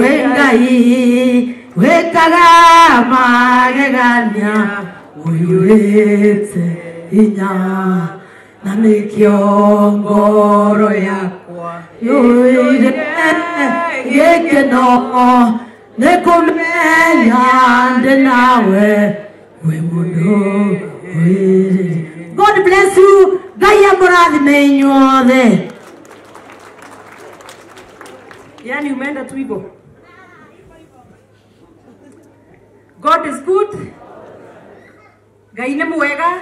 Ngai wĩkaga magegania ũiyũrĩte hinya na nĩkĩo ngoro yakwa yũire gĩkeno nĩ kũmenya ndĩ nawe wĩ mũndũ wĩrĩri. God bless you. Ngai amũrathime inyuothe. Yani umeenda tu hivyo. God is good. Ngai nĩ mwega.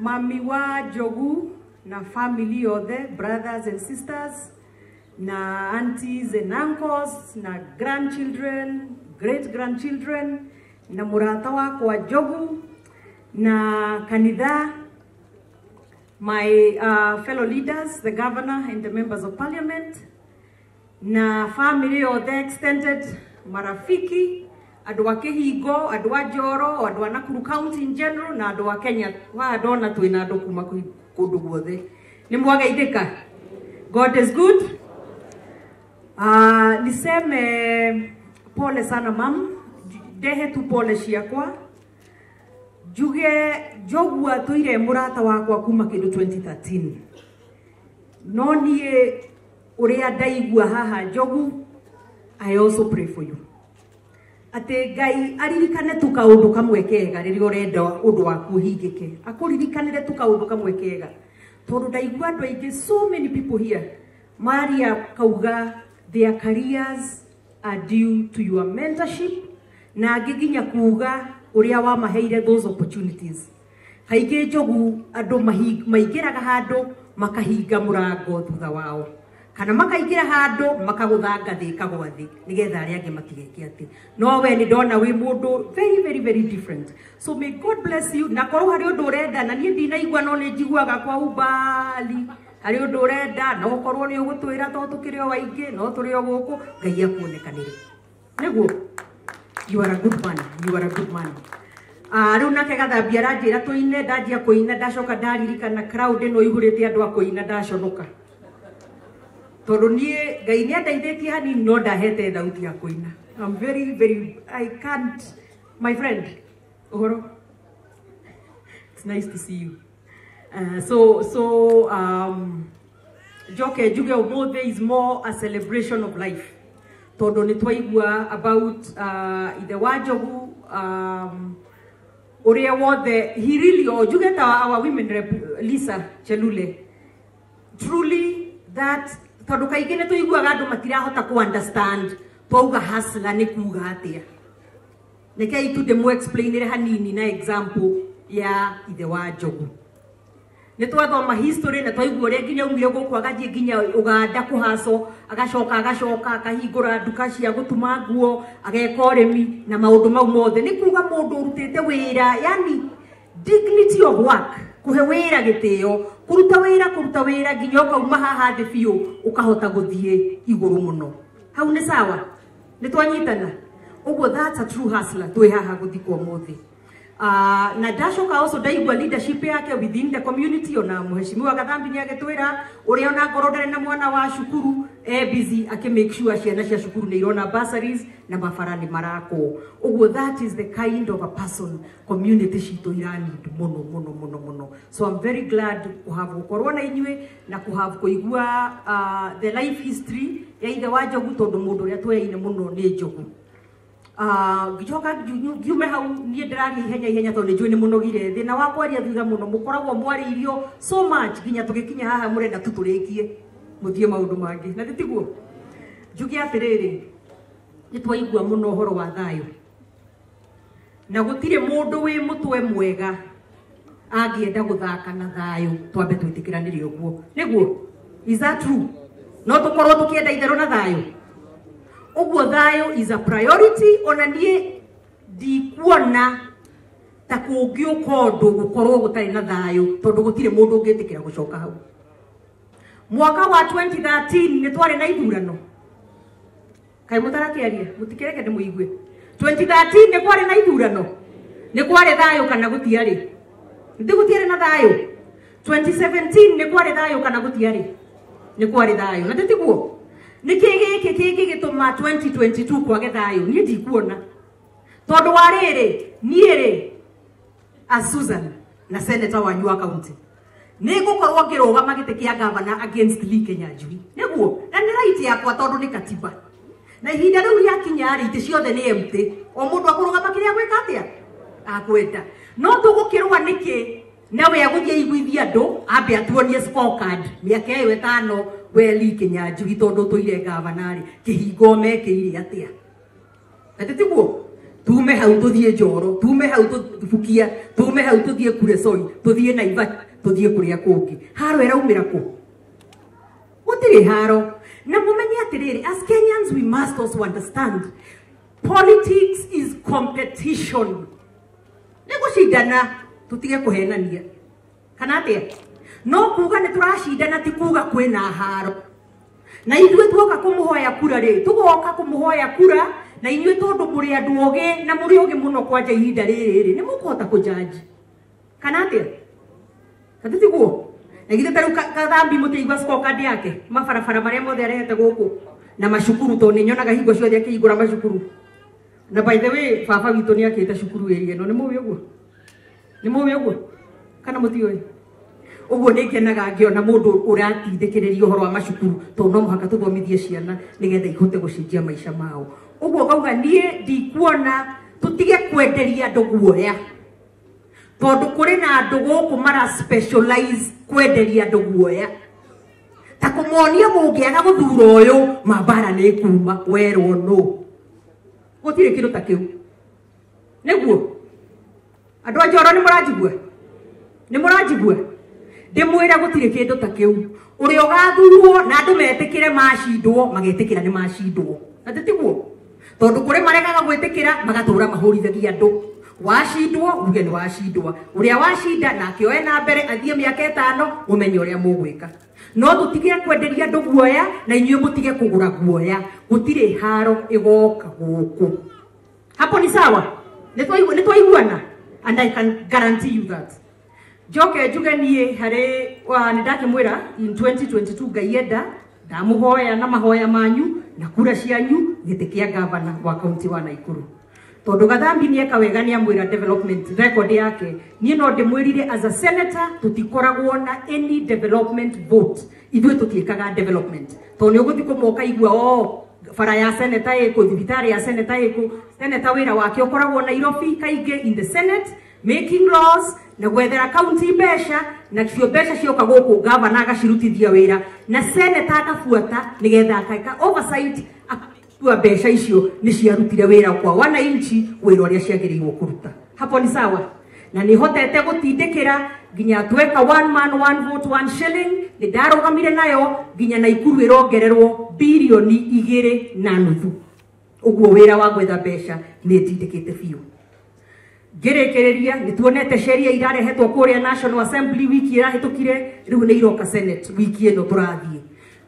Mami wa Njogu na family yothe, brothers and sisters, na aunties and uncles, na grandchildren, great grandchildren, na mũrata wakwa Njogu, na kanitha, my fellow leaders, the governor and the members of parliament, na family yothe extended, marafiki, andũ a Kĩhingo, andũ a Njoro, andũ a Nakuru County in general, na andũ a Kenya. Wa ndona twĩna andũ kuma kũndũ guothe. Nĩ mwageithĩka? God is good. Niseme pole sana mam, ndehe tu pole ciakwa. Njuge Njogu atũire mũrata wakwa kuma kĩndũ 2013. No niĩ ũrĩa ndaigua haha Njogu, I also pray for you. Atĩ Ngai aririkane tu kaũndũ kamwe kega rĩrĩa ũrenda ũndũ waku ũhingĩke. Akũririkanĩre tu kaũndũ kamwe kega. Tondũ ndaigua andũ aingĩ, so many people here, maria kauga their careers are due to your mentorship, na angĩ nginya kuga ũrĩa wamaheire those opportunities. Kaingĩ Njogu andũ maingĩraga handũ makahinga mũrango thutha wao, kana makaingĩra handũ makagũtha ngathĩ ĩkagwa thĩ nĩgetha arĩa angĩ matigeke atĩ. No we nĩ ndona wĩ mũndũ very very very different. So may God bless you. Na korwo harĩ ũndũ ũrenda, na niĩ ndinaigua no nĩ njiguaga kwa umbali, harĩ ũndũ ũrenda, no ũkorwo nĩ ũgũtwĩra tondũ tũkĩrĩ o aingĩ, no tũrĩ o gũkũ, Ngai akuonekanĩre. Nĩguo? You are a good man. You are a good man. Rĩu nake Gathambia aranjĩra tũine, ndanjia kũina, ndacoka ndaririkana crowd ĩno ĩihũrĩte andũ a kũina, ndaconoka. Tondũ niĩ Ngai nĩ andeithĩtie hanini no ndahete thauti ya kũina. I'm very very, I can't, my friend, ũhoro. It's nice to see you. Njoke njuge ũmũthĩ is more a celebration of life. Tondũ nĩ twaigua about ithe wa Njogu, ũrĩa wothe, he really, o njuge ta our women rep Lisa Chelule, truly that, tondũ kaingĩ nĩ tũiguaga andũ matirahota ku understand twauga hustler nĩ kuga atĩa. Rekei tu ndĩmũ explainĩre hanini na example ya ithe wa Njogu. Nĩ twathoma history na twaigua ũrĩa nginya aumire gũkũ agathiĩ nginya Uganda kũhaco, agacoka agacoka akahingũra nduka cia gũtuma nguo, ageka ũrĩmi na maũndũ mau mothe. Nĩ kuga mũndũ ũrutĩte wĩra, yani dignity of work, kũhe wĩra gĩtĩo, kũruta wĩra, kũruta wĩra nginya ũkauma haha thĩ biũ ũkahota gũthiĩ igũrũ mũno. Hau nĩ sawa? Nĩ twanyitana? Ũguo that's a true hustler twĩ haha gũthikwo ũmũthĩ. Na ndacoka also ndaigua leadership yake within the community, ona mheshimiwa Gathambi nĩ agĩtwĩra ũrĩa ona ngorwo ndarĩ na mwana wa cukuru e busy akĩ make sure ciana cia cukuru nĩ irona bursaries na mabara nĩ marakwo. Ũguo that is the kind of a person community citũ ira need mũno mũno mũno mũno. So I'm very glad to have gũkorwo na inyuĩ na ku have kũigua the life history ya ithe wa Njogu, tondũ mũndũ ũrĩa tũyaine mũno nĩ Njogu. Ngicoka ngiume hau niĩ ndĩraria ihenya ihenya tondũ nĩ njũĩ nĩ mũnogire. Thĩna wa kwaria thutha mũno, mũkoragwo mwarĩirio so much nginya tũgĩkinya haha mũrenda tu tũrĩkie mũthiĩ maũndũ mangĩ, na tiguo? Njuge atĩrĩrĩ, nĩ twaigua mũno ũhoro wa thayũ, na gũtirĩ mũndũ wĩ mũtwe mwega angĩenda gũthaka na thayũ, twambe twĩtĩkĩranĩre ũguo. Nĩguo? Is that true? No tũkorwo tũkĩenda itherũ na thayũ. Ũguo thayũ is a priority. Ona niĩ ndikuona ta kũngĩũka ũndũ gũkorwo gũtarĩ na thayũ, tondũ gũtirĩ mũndũ ũngĩtĩkĩra gũcoka hau. Mwaka wa 2013 nĩ twarĩ na ithurano. Kaĩ mũtarakĩaria? Mũtikĩreke ndĩmũigue. 2013 nĩ kwarĩ na ithurano. Nĩ kwarĩ thayũ kana gũtiarĩ? Nĩ gũtiarĩ na thayũ. 2017 nĩ kwarĩ thayũ kana gũtiarĩ? Nĩ kwarĩ thayũ. Na tiguo? Nĩkĩ gĩkĩ kĩngĩgĩtũma 2022 kwage thayũ? Niĩ ndikuona. Tondũ wa rĩrĩ, niĩ rĩ as Susan na senator wanyu wa county nĩngũkorwo ngĩrũgama gĩtĩ kĩa governor against Lee Kinyanjui. Nĩguo, na nĩ right yakwa tondũ nĩ katiba. Na ihinda rĩu rĩakinya rĩ, itĩ ciothe nĩ empty. O mũndũ akũrũgama kĩrĩa agwĩka atĩa? Akwenda. No tũgũkĩrũa nĩkĩ? Na we agũthiĩ aiguithie andũ, ambe atuonie scorecard mĩaka ĩyo 5 we Lee Kinyanjui tondũ ũtũire gavana rĩ, kĩhingo mekĩire atĩa? Atĩ tiguo? Tume hau tũthiĩ Njoro, tume hau tũthiĩ Bukia, tume hau tũthiĩ Kuresoi, tũthiĩ Naivasha, tũthiĩ kũrĩa kũngĩ. Haro ĩraumĩra kũ? Gũtirĩ haro. Na mũmenye atĩrĩrĩ, as Kenyans we must also understand politics is competition. Nĩ gũcindana, tũtige kũhenania. Kana atĩa? No kuga nĩ tũracindana ti kuga kwĩna haro. Na ithuĩ tuoka kũmũhoya kura rĩ, tũgoka kũmũhoya kura na inyuĩ tondũ mũrĩ andũ ogĩ na mũrĩ ogĩ mũno kwanja ihinda rĩrĩ rĩ, nĩ mũkũhota kũjanji. Kana atĩa? Atĩ tiguo? Na githĩ ta rĩu Kathambi mũtiaigua scorecard yake, mabarabara marĩa mothe arehete gũkũ na macukuru, tondũ nĩ nyonaga hingo ciothe akĩhingũra macukuru. Na by the way, baba witũ nĩ akĩte cukuru ĩrĩa ĩno, nĩ mũĩ ũguo? Nĩ mũĩ ũguo? Kana mũtiũĩ? Ũguo nĩ ngenaga ngĩona mũndũ ũratindĩkĩrĩria ũhoro wa macukuru, tondũ no mũhaka tũthomithie ciana nĩgetha ihote gũcenjia maica mao. Ũguo ngauga niĩ ndikuona tũtige kwenderia andũ guoya, tondũ kũrĩ na andũ gũkũ mara specialize kwenderia andũ guoya, ta kũmonia mũngĩaga gũthura ũyũ mambara nĩ kuma werwo no. Gũtirĩ kĩndũ ta kĩu. Nĩguo andũ a Njoro nĩ mũranjigua? Nĩ mũranjigua? Ndĩmwĩre gũtirĩ kĩndũ ta kĩu. Ũrĩa ũgathurwo na andũ metĩkĩre macindwo, magetĩkĩra nĩ macindwo. Atĩ tiguo? Tondũ kũrĩ maregaga gwĩtĩkĩra magatũra mahũrithagia andũ. Wacindwo uge nĩ wacindwa. Ũrĩa wacinda nake oe na mbere athiĩ mĩaka 5 mũmenye ũrĩa mũgwĩka. No tũtige kwenderia andũ guoya na inyuĩ mũtige kũgũra guoya. Gũtirĩ haro ĩgoka gũkũ. Hapo ni sawa? Nĩ twaiguana? And I can guarantee you that. Njoke njuge niĩ harĩ nĩ ndakĩmwĩra in 2022 Ngai enda ndamũhoya na mahoya manyu na kura cianyu gĩtĩ kĩa gavana wa kaunti wa Nakuru. Tondũ Gathambi nĩeka wega nĩamwĩra development record yake. Niĩ no ndĩmwĩrire as a senator tũtikoragwo na any development vote. Ithuĩ tũtiĩkaga development. Tondũ nĩ ũgũthiĩ kũmoka igua o bara ya senator ĩkũ, thibitarĩ ya senator ĩkũ. Senator wĩra wake ũkoragwo Nairobi kaingĩ in the Senate making laws na gwethera county mbeca, na cio mbeca cioka gũkũ gavana agacirutithia wĩra na senator agabuata nĩgetha akaika oversight akatua mbeca icio nĩ ciarutire wĩra kwa wananchi wĩra ũrĩa ciagĩrĩirwo kũruta. Hapo ni sawa? Na nĩ hotete gũtindĩkĩra nginya tweka one man one vote one shilling, nĩ ndarũgamire nayo nginya Nakuru ĩrongererwo bilioni 2.5. Ũguo wĩra wa gwetha mbeca nĩ ndindĩkĩte biũ. Ngĩrĩkĩrĩria nĩ tuonete sheria irarehetwo kũrĩa National Assembly wiki ĩrahĩtũkire, rĩu nĩ iroka Senate wiki ĩno tũrathiĩ.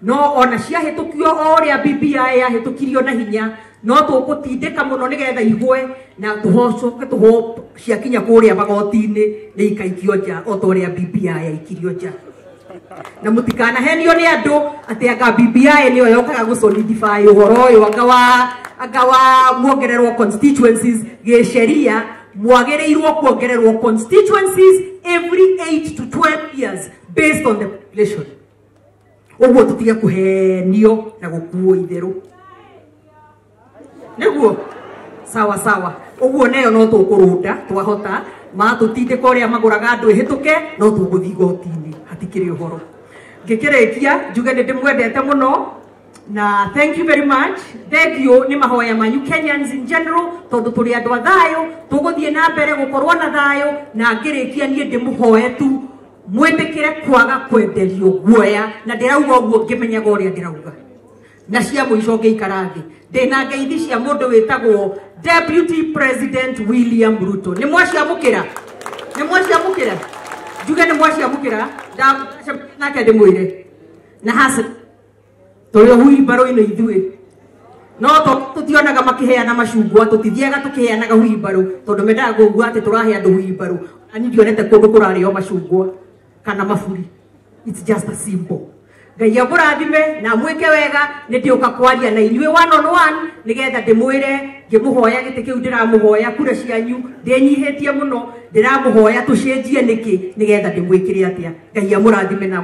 No ona ciahĩtũkio o ũrĩa BBI yahĩtũkirio na hinya, no tũgũtindĩka mũno nĩgetha igwe na tũhocoke tũhope ciakinya kũrĩa magoti-inĩ nĩ ikaikio nja o ta ũrĩa BBI yaikirio nja. Na mũtikanahenio nĩ andũ atĩ anga BBI nĩyo yokaga gũsolidify ũhoro ũyũ anga wa muongererwo constituencies gĩsheria. Mwagĩrĩirwo kuongererwo constituencies every 8 to 12 years based on the population. Ũguo tũtige kũhenio na gũkuo itherũ. Nĩguo? Sawa sawa. Ũguo neyo no tũkũrũnda twahota, matũtindĩka ũrĩa magũraga andũ ĩhĩtũke, no tũgũthiĩ igoti-inĩ, hatikĩrĩ ũhoro. Ngĩkĩrĩkia njuge nĩ ndĩmwendete mũno na thank you very much. Thank you nĩ mahoya manyu Kenyans in general, tondũ tũrĩ andũ a thayũ, tũgũthiĩ na mbere gũkorwo na thayũ. Na ngĩrĩkia niĩ ndĩmũhoe tu mwĩtĩkĩre kwaga kwenderio guoya, na ndĩrauga ũguo ngĩmenyaga ũrĩa ndĩrauga. Na cia mũico ngĩikara thĩ ndĩna ngeithi cia mũndũ wĩtagwo Deputy President William Ruto. Nĩ mwaciamũkĩra? Nĩ mwaciamũkĩra? Njuge nĩ mwaciamũkĩra? Nake ndĩmwĩre na hasa tũrĩ huimbarũ-inĩ ithuĩ no tũtionaga makĩheana macungwa, tũtithiaga tũkĩheanaga huimbarũ tondũ mendaga kũigua atĩ tũrahe andũ huimbarũ. Na niĩ ndionete kũndũ kũrarĩo macungwa kana maburi. It's just a symbol. Ngai amũrathime na amwĩke wega. Nĩ ndĩũka kwaria na inyuĩ one on one nĩgetha ndĩmwĩre ngĩmũhoya gĩtĩ kĩu ndĩramũhoya kura cianyu ndĩnyihĩtie mũno ndĩramũhoya tũcenjie nĩkĩ nĩgetha ndĩmwĩkĩre atĩa. Ngai amũrathime na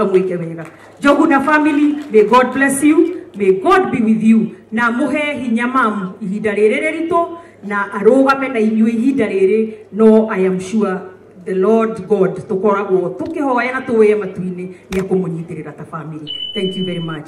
amwĩke wega. Njogu na family, may God bless you, may God be with you, na mũhe hinya mamu ihinda rĩrĩ rĩritũ na arũgame na inyuĩ ihinda rĩrĩ. No I am sure the Lord God tukoragwo tukihoya na tuwe matu-inĩ nĩ akũmũnyitĩrĩra ta family. Thank you very much.